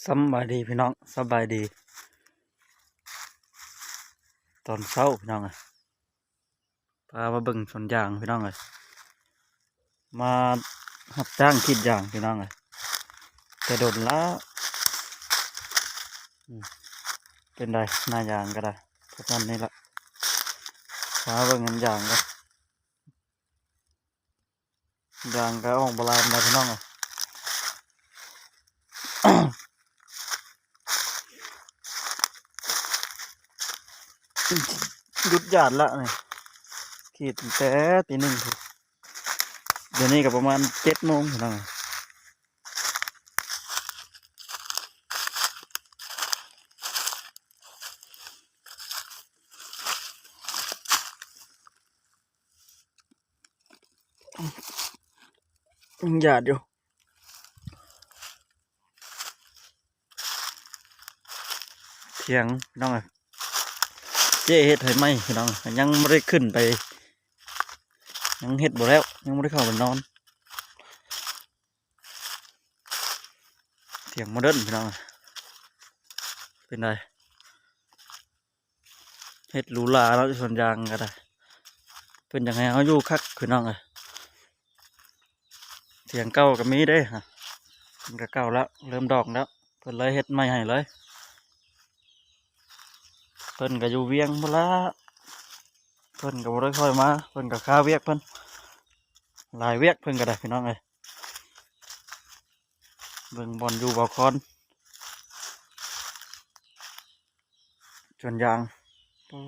ສຳບາຍດີພີ່ນ້ອງ ສະບາຍດີຕອນເຊົ້າພີ່ນ້ອງເອີຍ. ພາມາເບິ່ງສວນຢາງພີ່ນ້ອງເອີຍ. ມາຮັບຈ້າງກຣີດຢາງພີ່ນ້ອງເອີຍ ແຕ່ດົນລະ. ອືມ ເປັນໃດ ໜ້າຢາງກໍໄດ້ ປະມານນີ້ລະ. ພາມາເບິ່ງສວນຢາງກ່ອນ. ຢາງກໍອອກບໍ່ຫຼາຍປານໃດພີ່ນ້ອງເອີຍ. ຢຸດຢາດລະນີ້ ກຣີດຕັ້ງແຕ່ຕີໜຶ່ງພຸ້ນ ດຽວນີ້ກໍປະມານເຈັດໂມງພີ່ນ້ອງເອີຍ. ຍັງຢາດຢູ່ ຖຽງພີ່ນ້ອງເອີຍ. ເຈ້ເຮັດໃຫ້ໃໝ່ພີ່ນ້ອງ ຍັງບໍ່ໄດ້ຂຶ້ນໄປ ຍັງເຮັດບໍ່ແລ້ວ ຍັງບໍ່ໄດ້ເຂົ້າໄປນອນ. ຖຽງໂມເດີນພີ່ນ້ອງ ເປັນໃດ ເຮັດຫຼູຫຼາເນາະ ສວນຢາງກໍໄດ້. ເພິ່ນຢາກໃຫ້ເຮົາຢູ່ຄັກພີ່ນ້ອງເອີຍ. ຖຽງເກົ່າກໍມີເດ້ ມັນກໍເກົ່າແລ້ວ ເລີ່ມດອກແລ້ວ ເພິ່ນເລີຍເຮັດໃໝ່ໃຫ້ເລີຍ. ເພິ່ນກໍຢູ່ວຽງພຸ້ນລະ ເພິ່ນກໍບໍ່ໄດ້ຄ່ອຍມາ ເພິ່ນກໍຄາວຽກເພິ່ນ ຫຼາຍວຽກເພິ່ນກໍໄດ້ພີ່ນ້ອງເອີຍ. ເບິ່ງບ່ອນຢູ່ບ່ອນຄອນ ສວນຢາງ ໂອ້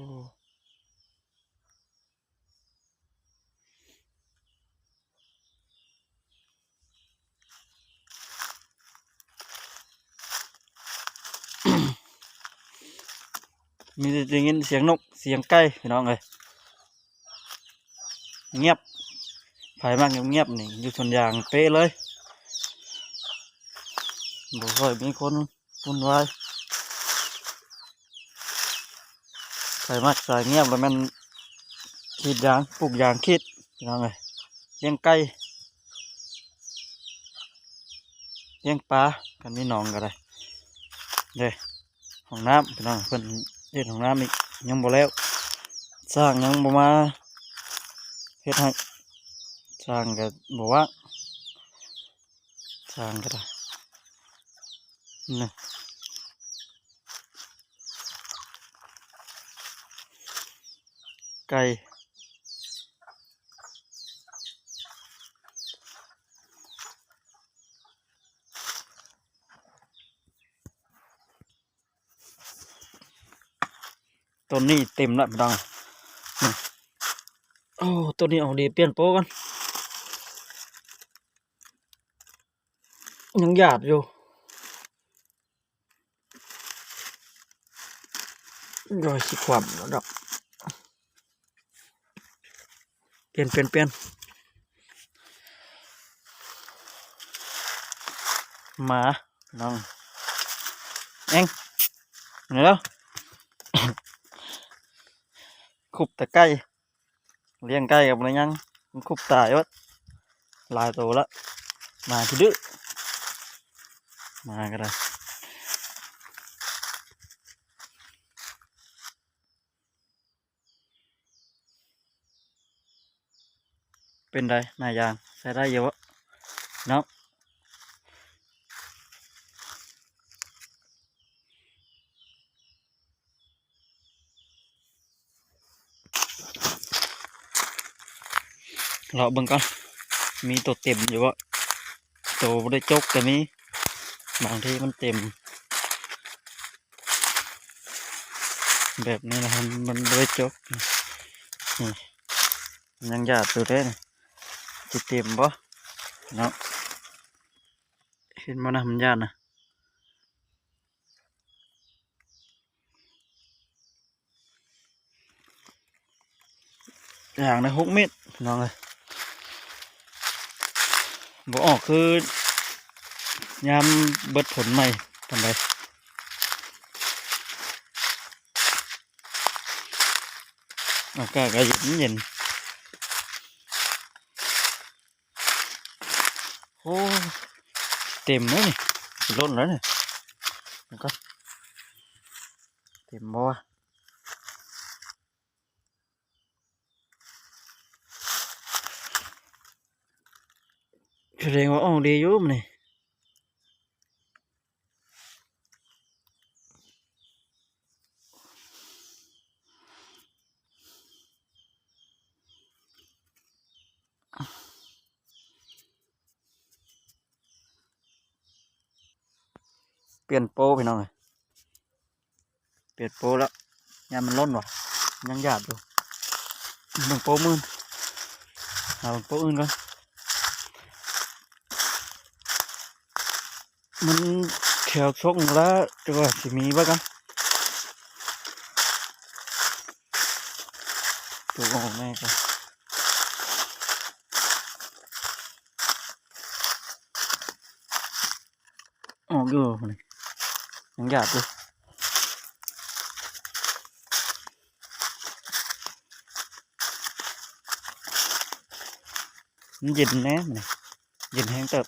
ມີແຕ່ໄດ້ຍິນສຽງນົກສຽງໄກ່ພີ່ນ້ອງເອີຍ. ງຽບ ໃຜມັກງຽບໆນີ້ ຢູ່ສວນຢາງເປະເລີຍ ບໍ່ຄ່ອຍມີຄົນວຸ່ນວາຍ. ໃຜມັກສາຍງຽບລະແມ່ນກຣີດຢາງ ປູກຢາງກຣີດ ພີ່ນ້ອງເອີຍ. ລ້ຽງໄກ່ ລ້ຽງປາ ຄັນມີໜອງກໍໄດ້ເດ້. ຫ້ອງນ້ຳພີ່ນ້ອງ ເພິ່ນເຮັດຫ້ອງນ້ຳອີກ ຍັງບໍ່ແລ້ວ ຊ່າງຍັງບໍ່ມາເຮັດໃຫ້ ຊ່າງກໍບໍ່ວ່າງ ຊ່າງກໍໄດ້ ນີ້ ໄກ່. ຕົ້ນນີ້ເຕັມລະພີ່ນ້ອງ ນີ້ ໂອ້ ຕົ້ນນີ້ອອກດີ ປ່ຽນໂປ້ກ່ອນ ຍັງຢາດຢູ່ ດອຍຊິຂວັນແລ້ວດອກ ປ່ຽນ ປ່ຽນ ປ່ຽນ ໝາ ນ້ອງແອງ ນີ້ເດີ ຄຸບແຕ່ໄກ່ ລ້ຽງໄກ່ກໍບໍ່ໄດ້ຫຍັງ ມັນຄຸບຕາຍເບິດ ຫຼາຍໂຕລະ ໝາຂີ້ດື້ ໝາກໍໄດ້. ເປັນໃດ ໜ້າຢາງ ໃຊ້ໄດ້ຢູ່ບໍ່ເນາະ? ເລາະເບິ່ງກ່ອນ ມີໂຕເຕັມຢູ່ບໍ່? ໂຕບໍ່ໄດ້ຈົກກໍມີ ບາງທີມັນເຕັມ ແບບນີ້ນະ ມັນ ມັນບໍ່ໄດ້ຈົກ ນີ້ ຍັງຢາດຢູ່ເດ້ ຊິເຕັມບໍ່ເນາະ? ເຫັນບໍ່ນະ ມັນຢ້ານນະ. ຢາງໄດ້ຫົກເມັດ ພີ່ນ້ອງເອີຍ ບໍ່ອອກຄືຍາມເບິດຝົນໃໝ່ປານໃດ. ອາກາດກໍເຢັນໆ. ໂອ້ ເຕັມເລີຍນີ້ ຊິລົ້ນແລ້ວນີ້. ມັນກໍເຕັມບໍ່ວະ? ສະແດງວ່າອອກດີຢູ່ມື້ນີ້. ປ່ຽນໂປ້ພີ່ນ້ອງເອີຍ ປ່ຽນໂປ້ແລ້ວ ຢ້ານມັນຫຼົ່ນວ່າ ຍັງຢາດຢູ່. ເບິ່ງໂປ້ອື່ນ ຫາເບິ່ງໂປ້ອື່ນກ່ອນ. ມັນແຖວຊົງລະ ແຕ່ວ່າຊິມີບໍ່ກັນ ຕົວອອກແນ່ກ່ອນ. ອອກຢູ່ ຍັງຢາດຢູ່. ມັນເຢັນແນ່ມື້ນີ້ ເຢັນແຮງເຕີບ.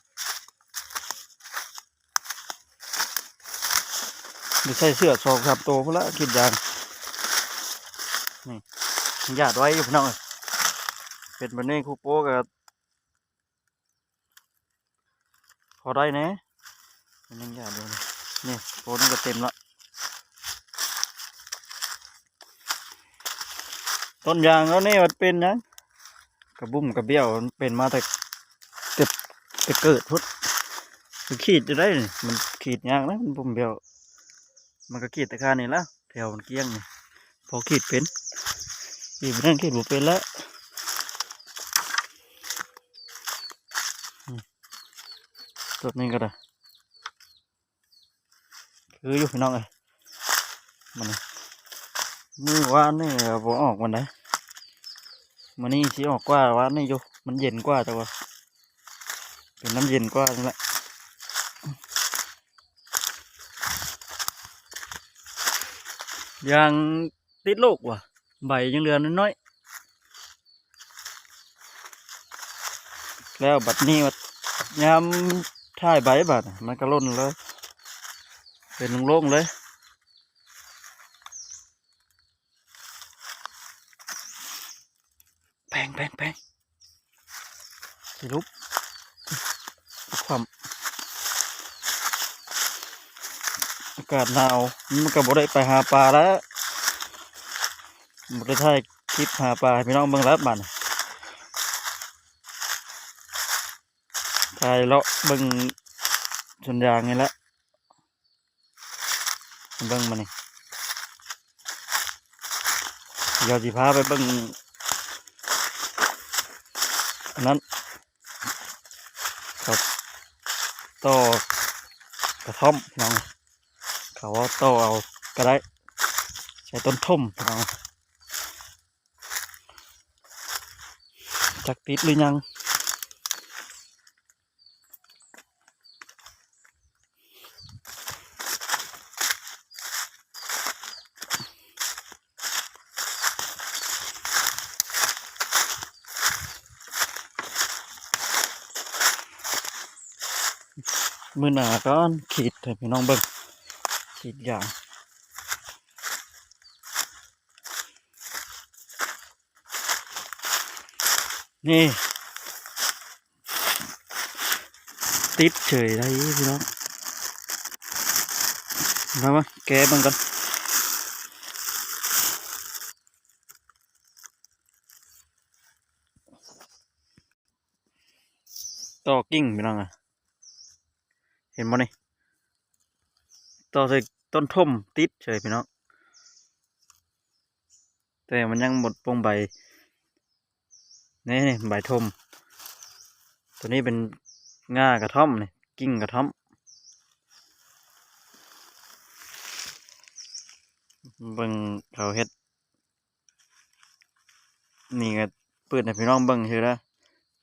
ໄດ້ໃສ່ເສື້ອສອງສາມໂຕພຸ້ນລະ ກຣີດຢາງ. ນີ້ ຢາດໄວ້ຢູ່ພີ່ນ້ອງເອີຍ. ເປັນແບບນີ້ ຄູ່ໂປ້ກໍພໍໄດ້ແນ່ ມັນຍັງຢາດຢູ່. ນີ້ ໂປ້ນີ້ກໍເຕັມລະ. ຕົ້ນຢາງລາວນີ້ມັນເປັນຫຍັງ? ກະບຸ້ມກະບ້ຽວ ມັນເປັນມາແຕ່ ແຕ່ ແຕ່ເກີດພຸ້ນ. ມັນຂີດຢູ່ໄດ໋ນີ້ ມັນຂີດຍາກນະ ມັນບຸ້ມບ້ຽວ. ມັນກໍຂີດແຕ່ຂ້າງນີ້ລະ ແຖວມັນກ້ຽງນີ້ ພໍຂີດເປັນ. ອີກຜູ້ໜຶ່ງຂີດບໍ່ເປັນລະ. ອືມ ຕົ້ນນີ້ກໍໄດ້ ຄືຢູ່ພີ່ນ້ອງເອີຍ. ມື້ນີ້ ມື້ວານນີ້ບໍ່ອອກປານໃດ ມື້ນີ້ຊິອອກກວ່າວານນີ້ຢູ່ ມັນເຢັນກວ່າ ແຕ່ວ່າເປັນນຳເຢັນກວ່ານີ້ແຫຼະ. ຢາງຕິດລູກວ່າ ໃບຍັງເຫຼືອນ້ອຍໆ. ແລ້ວບັດນີ້ວ່າ ຍາມຖ່າຍໃບບາດ ມັນກໍຫຼົ່ນເລີຍ ເປັນໂລ່ງໆເລີຍ. ແປງ ແປງ ແປງ ຊິຫຼຸບ ຄວ່ຳ. ອາກາດໜາວ ມັນກໍບໍ່ໄດ້ໄປຫາປາແລ້ວ ບໍ່ໄດ້ຖ່າຍຄລິບຫາປາໃຫ້ພີ່ນ້ອງເບິ່ງແລ້ວບາດນີ້. ຖ່າຍເລາະເບິ່ງສວນຢາງນີ້ແຫຼະ. ເບິ່ງມານີ້ ດຽວຊິພາໄປເບິ່ງອັນນັ້ນ ເຂົາຕໍ່ກະທ່ອມພີ່ນ້ອງ ເຂົາເອົາຕໍ່ເອົາກໍໄດ້ ໃສ່ຕົ້ນຖົ່ມພີ່ນ້ອງ. ຈັກຕິດຫຼືຍັງ. ມື້ໜ້າກ່ອນ ຂີດໃຫ້ພີ່ນ້ອງເບິ່ງ ຂີດຢາງ. ນີ້ ຕິດເສີຍໄດ້ພີ່ນ້ອງ. ມາ ມາແກະເບິ່ງກ່ອນ. ຕໍ່ກິ່ງພີ່ນ້ອງ ເຫັນບໍ່ນີ້? ຕໍ່ໃສ່ຕົ້ນຖົ່ມຕິດເສີຍພີ່ນ້ອງ ແຕ່ມັນຍັງບໍ່ໂປ່ງໃບ. ນີ້ ນີ້ໃບຖົ່ມ ຕົວນີ້ເປັນງ່າກະທ່ອມ ນີ້ກິ່ງກະທ່ອມ. ເບິ່ງເຂົາເຮັດ ນີ້ກໍເປີດໃຫ້ພີ່ນ້ອງເບິ່ງຊື່ລະ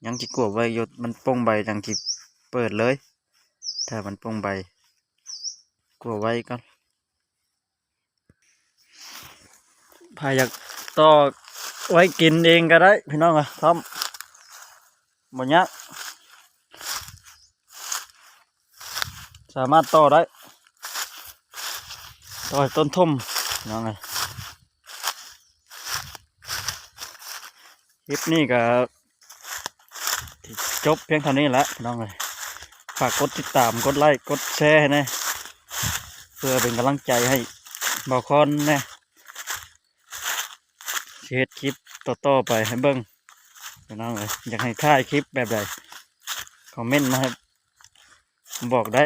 ຍັງຊິກວບໄວ້ຢູ່ ມັນໂປ່ງໃບຈັ່ງຊິເປີດເລີຍ. ຖ້າມັນໂປ່ງໃບ ກວບໄວ້ກ່ອນ. ໃຜຢາກຕໍ່ໄວ້ກິນເອງກໍໄດ້ພີ່ນ້ອງ ຖ້ຳບໍ່ຍາກ ສາມາດຕໍ່ໄດ້. ต่อต้นท่มพี่น้องเอ้ย คลิปนี้ก็สิจบเพียงเท่านี้ละพี่น้องเอ้ย ฝากกดติดตาม กดไลค์ กดแชร์ให้แหน่ เพื่อเป็นกำลังใจให้บ่าวคอนแหน่ สิเฮ็ดคลิปต่อๆไปให้เบิ่งพี่น้องเอ้ย อยากให้ถ่ายคลิปแบบใด คอมเมนต์มาให้บอกได้